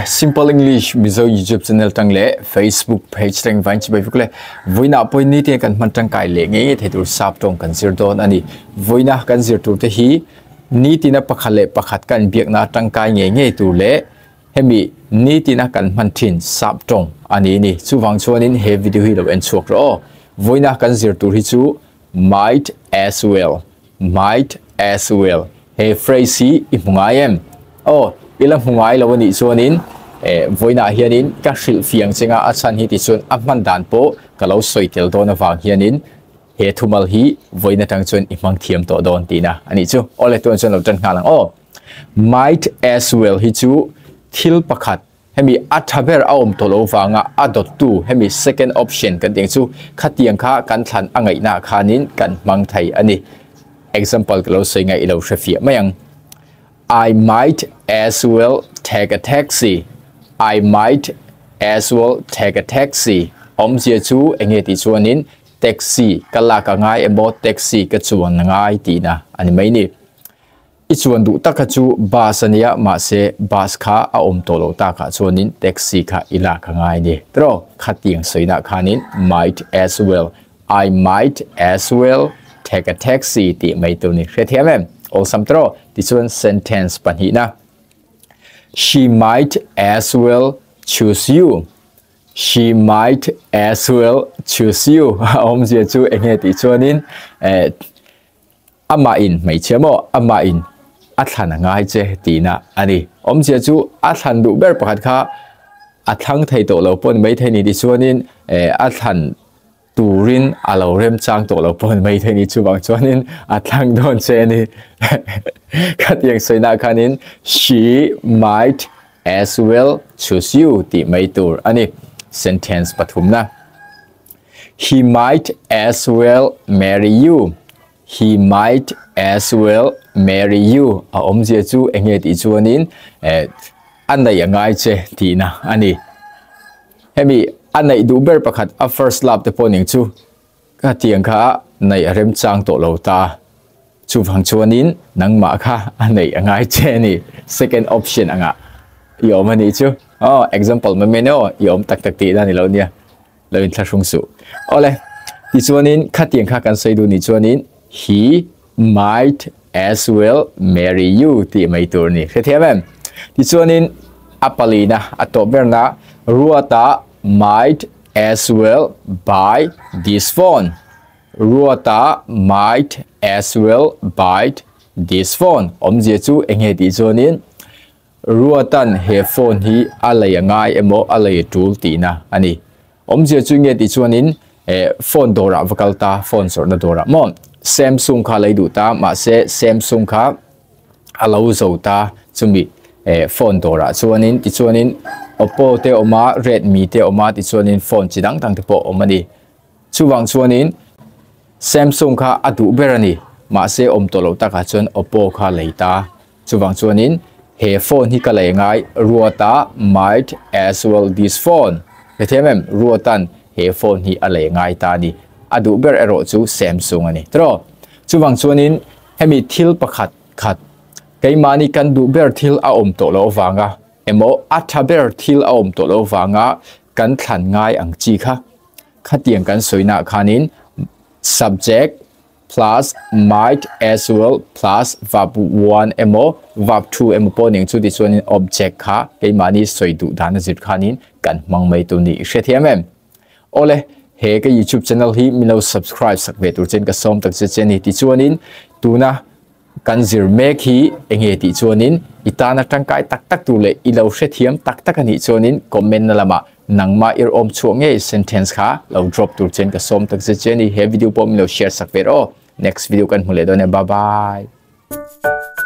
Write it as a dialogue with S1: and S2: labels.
S1: Simple English Mizo YouTube channel tang leh Facebook page tang vain chibai vek le. Vawiinah pawhin nitin kan hman tangkai leh ngei ngei thei tur sap tawng kan zir dawn a ni. Vawiina kan zir tur te hi nitina pakhat leh pakhat kan biakna tangkai ngei ngei tur leh hemi nitina kan hman thin sap tawng a ni ni. Chuvang chuanin he video hi lo en chhuak rawh aw. Vawiina kan zir tur hi chu might as well. Might as well he phrase hi i hmu ngai em? Aw, i la hmu ngai lo a nih chuanin eh vawiinah hianin ka hrilh fiang chenga a chhan hi tichuan a hman dan pawh ka lo sawi tel dawn avang hianin he thumal hi vawiin atang chuan i hmang thiam tawh dawn tihna a nih chu. Aw le tuan chuan lo tan nghal ang aw. Might as well hi chu thil pakhat Hemi a tha ber a awm tawh lo vanga a dawttu hemi second option kan tih ang chu khatiang kha kan thlan a ngaihnaah khanin kan hmang thei a ni. Example ka lo sawi ngai i lo hre fiah mai ang. I might as well take a taxi. I might as well take a taxi. Awmzia chu enge tih chuanin taxi ka lak a ngai emaw taxi ka chuan a ngai tihna a ni mai ni. I chuan duh tak kha chu bus a nia, mahse bus kha a awm tawh loh takah chuanin taxi kha i lak a ngai a ni. Tiraw, khatiang sawinah khanin might as well, I might as well take a taxi tih mai tur ni. Hrethiam em? Awlsam tiraw? Tichuan sentence pahnihna, She might as well choose you. She might as well choose you. A awmzia chu enge tih chuanin eh, Amah in hmeichhia maw? Amah in a thlan a ngai che tihna a ni. Awmzia chu a thlan duh ber pakhat kha a thlang thei tawh lo pawh ni mai thei ni tichuanin eh a thlan turin a lo remchang tawh lo pawh ni mai thei ni chuvang chuanin a thlang dawn che a ni. Khatiang sawinaah khanin she might as well choose you tih mai tur a ni. Sentence pathumna. He might as well marry you. He might as well marry you. A awmzia chu enge tih chuanin eh, a neih a ngai che tihna a ni. Hemi a neih duh ber pakhat a first love te pawh ning chu ka tiang kha neih a remchang tawh lo ta. Chuvang chuanin nangmah kha a neih a ngai che a ni. Second option anga i awm a nih chu. Aw, example mai mai nia aw, i awm tak tak tihna a ni lo nia. Lo inthlahrung suh. Awle, tichuanin khatiang kha kan sawi duh nih chuanin he might as well marry you tih mai tur a ni. Hrethiam em? Tichuanin a palina, a tawp berna Ruata might as well buy this phone. Ruata might as well buy this phone. Awmzia chu enge tih chuanin Ruatan he phone hi a lei a ngai emaw a lei a tul tihna a ni. Awmzia chu nge tih chuanin eh phone dawrah va kal ta, phone zawrhna dawrah maw Samsung kha lei duh ta mahse Samsung kha a lo zo ta chumi eh phone dawrah chuanin tichuanin Oppo te awm a, Redmi te awm a tichuanin phone chi dang dang te pawh awm a ni. Chuvang chuanin Samsung kha a duh ber a ni, mahse awm tawh loh takah chuan Oppo kha lei ta. Chuvang chuanin he phone hi ka lei ngai, Ruata might as well this phone. Hrethiam em? Ruatan he phone hi a lei ngai ta a ni. A duh ber erawh chu Samsung a ni. Tiraw? Chuvang chuanin hemi thil pakhat khat keimahni kan duh ber thil a awm tawh loh avanga emaw a tha ber thil a awm tawh loh avanga kan thlan ngai ang chi kha Khatiang kan sawinaah khanin subject plus might as well plus verb 1 emaw verb 2 emaw pawh ning chu tichuanin object kha keimahni sawi duh dan a zir khanin kan hmang mai tur ni i hrethiam em? Awle, he ka YouTube channel hi min lo subscribe sak ve tur chen ka sawm tak che che ni tichuanin tuna Kan zir mek hi enge tih chuanin i tana tangkai tak tak tur leh i lo hrethiam tak tak a nih chuanin comment na lamah nangmah ir awm chhuah ngei sentence kha lo drop tur chuan ka sawm tak zet che a ni. He video pawh min lo share sak ve rawh aw. Next video kan hmu leh dawn e. Bye bye.